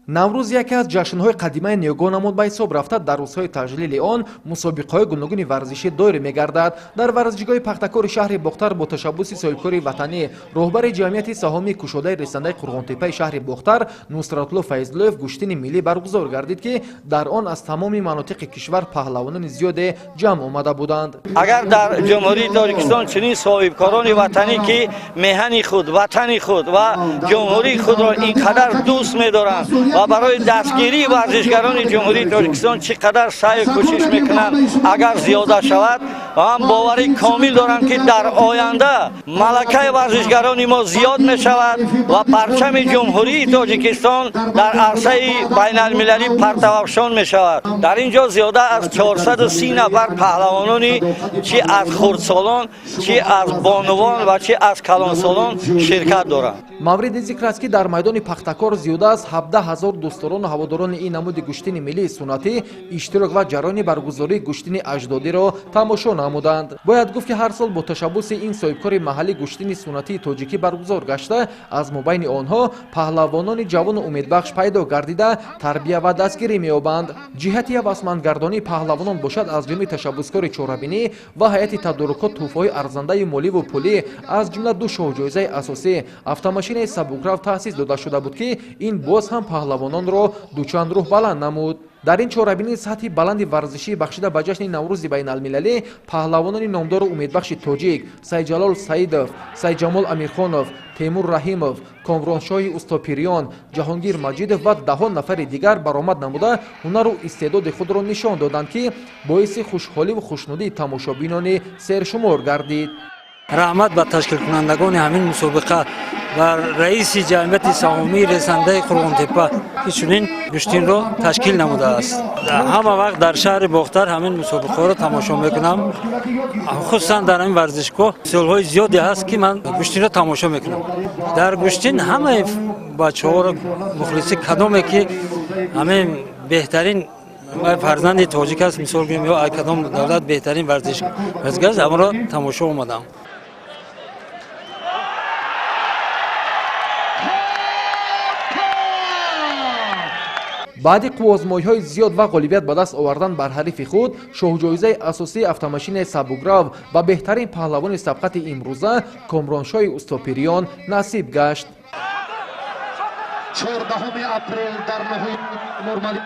Наврӯз яке аз ҷашнҳои қадимаи ниёгонамон ба ҳисоб рафта, дар рӯзҳои таҷлили он мусобиқаҳои гуногуни варзишӣ доир мегардад. Дар варзишгоҳи Пахтакори шаҳри Бохтар бо ташаббуси соҳибкори ватанӣ, роҳбари ҷамъияти саҳомии кушодаи ресандаи Қурғонтеппаи шаҳри Бохтар Нусратулло Файзуллоев гӯштини миллӣ баргузор гардид, ки дар он аз тамоми манотиқи кишвар паҳлавонони зиёде ҷамъ омада буданд. Агар дар Ҷумҳурии Тоҷикистон чунин соҳибкорони ватанӣ, ки меҳани худ, ватани худ ва ҷумҳурии худро ин қадар дӯст медоранд ва барои дастгирии варзишгарони Ҷумҳурии Тоҷикистон чӣ қадар саъю кӯшиш мекунанд, агар зиёда шавад, ман боварӣ комил дорам, ки дар оянда малакаи варзишгарони мо зиёд мешавад ва парчами Ҷумҳурии Тоҷикистон дар арсаи байналмилалӣ партавафшон мешавад. Дар ин ҷо зиёда аз 430 нафар паҳлавонони чӣ аз хурдсолон, чӣ аз бонувон ва чӣ аз калонсолон ширкат доранд. Мавриди зикр аст, ки дар майдони Пахтакор зиёда аз 17 ҳазор дӯстдорону ҳаводорони ин намуди гӯштини миллии суннатӣ иштирок ва ҷараёни баргузории гӯштини аҷдодиро тамошо намуданд. Бояд гуфт, ки ҳар сол бо ташаббуси ин соҳибкори маҳаллӣ гӯштини суннатии тоҷикӣ баргузор гашта, аз мобайни онҳо паҳлавонони ҷавону умедбахш пайдо гардида, тарбия ва дастгирӣ меёбанд. Ҷиҳати ҳавасмандгардонии паҳлавонон бошад, аз ҷониби ташаббускори чорабинӣ ва ҳайати тадорукот тӯҳфаҳои арзандаи моливу пулӣ, аз ҷумла ду шоҳҷоизаи асосӣ, автомошинаи сабукрав таъсис дода шуда буд, ки ин боз ҳам паҳлавононро дучанд рӯҳбаланд намуд. Дар ин чорабинии сатҳи баланди варзишӣ бахшида ба ҷашни Наврӯзи байналмилалӣ паҳлавонони номдору умедбахши тоҷик Сайдҷалол Саидов, Сайдҷамол Амирхонов, Темур Раҳимов, Комроншоҳи Устопириён, Ҷаҳонгир Маҷидов ва даҳон нафари дигар баромад намуда, ҳунару истеъдоди худро нишон доданд, ки боиси хушҳоливу хушнудии тамошобинони сершумор гардид. Раҳмат ба ташкилкунандагони ҳамин мусобиқа ва раиси ҷамъияти саҳомии ресандаи Қурғонтеппа, ки чунин гӯштинро ташкил намудааст. Ҳама вақт дар шаҳри Бохтар ҳамин мусобиқаҳоро тамошо мекунам, хусусан дар ҳамин варзишгоҳ. Солҳои зиёде ҳаст, ки ман гӯштинро тамошо мекунам. Дар гӯштин ҳамаи бачаҳоро мухлиси кадоме ки ҳамин беҳтарин фарзанди тоҷик аст, мисол гӯем, ё кадом давлат беҳтарин варзишгар аст, ҳамонро тамошо омадам. Баъди қуввозмоиҳои зиёд ва ғолибият ба даст овардан бар ҳарифи худ, шоҳҷоизаи асосии автомошинаи сабукрав ба беҳтарин паҳлавони сабқати имрӯза Комроншоҳи Устопириён насиб гашт. 14 апрел дар ноҳияи Нурмали.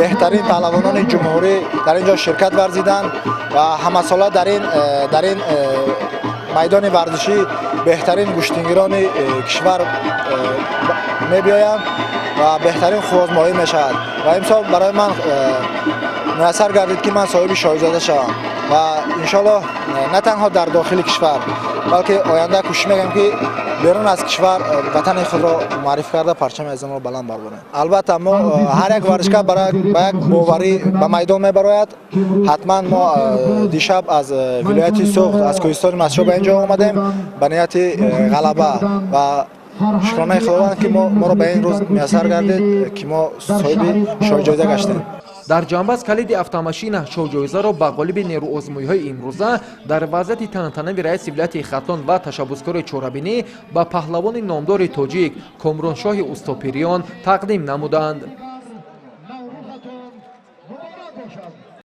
Беҳтарин паҳлавонони ҷумҳурӣ дар ин ҷо ширкат варзиданд ва ҳамасола дар ин майдони варзишӣ беҳтарин гӯштингирони кишвар мебиёянд ва беҳтарин қувваозмоӣ мешавад. Ва имсол барои ман муяссар гардид, ки ман соҳиби шоҳизода шавам ва иншоаллоҳ на танҳо дар дохили кишвар, балки оянда кӯшиш мекунем, ки берун аз кишвар ватани худро муаррифӣ карда, парчами азамро баланд бардорем. Албатта, мо ҳар як варзишгар ба як боварӣ ба майдон мебарояд. Ҳатман мо дишаб аз вилояти Суғд, аз кӯҳистони Мастчоҳ ба ин ҷо омадем ба нияти ғалаба ва шукронаи Худованд, ки моро ба ин рӯз муяссар гардид, ки мо соҳиби шоҳҷоиза гаштем. Дар ҷанбаз калиди автомошина шоҳҷоизаро ба ғолиби нерӯозмоиҳои имрӯза дар вазъияти тантанави раиси вилояти Хатлон ва ташаббускори чорабинӣ ба паҳлавони номдори тоҷик Комроншоҳи Устопириён тақдим намуданд.